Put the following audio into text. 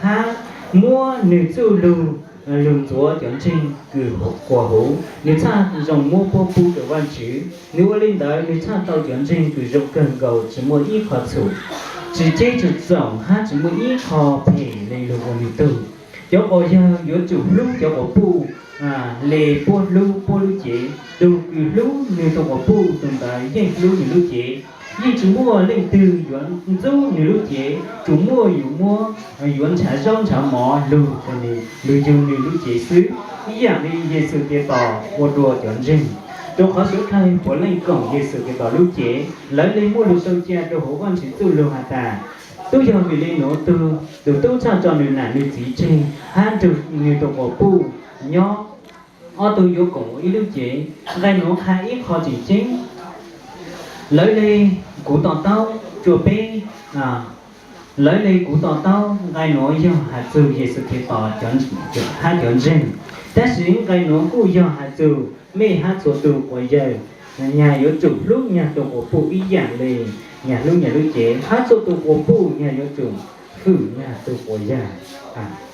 hab muab nwg txuj lug, lug ntxuav cov ntseeg kws quas huv. Nwg txhaj zoo muab puab pub rua Vaajtswv. Nwg ua le ntawd nwg txhaj tau cov ntseeg kws zoo kawg nkaus tsi muaj ib qho txhum, tsi ceb tsi txoom hab tsi muaj ib qho phem le lug ua nwg tug. Cov quas yawg yuav tsum hlub cov quas puj le puab hlub puab lub cev. Tug kws hlub nwg tug quas puj tug ntawd yeej hlub nwg lub cev. Yeej tsi muaj leej twg yuav ntxub nwg lub cev, tsuas muaj yus muab, yuav ntshav zaub ntshav mov lug rua nwg, lug yug nwg lub cev xwb, ib yaam le Yexus Khetos ua rua cov ntseeg. Rua qhov suav dlawg puav leej koom Yexus Khetos lub cev, lawv le muaj lug sau ca rua huv Vaajtswv txuj lug has tas, tub yog vim le nuav tug, tug tub txhaj tso nwg nam nwg txiv tseg hab nrug nwg tug quas puj nyob, ob tug yuav koom ua ib lub cev. Nqe nuav qha ib qho tseem ceeb. Lawv le kuv to taub rua peb, lawv le kuv to taub, nqe nuav yog has txug Yexus Khetos hab cov ntseeg, tab sis nqe nuav kuj yog has txug mej hab txhua tug quas yawg, nyag yuav tsum hlub nyag tug quas puj ib yaam le nyag hlub nyag lub cev, hab txhua tug quas puj nyag yuav tsum hwm nyag tug quas yawg.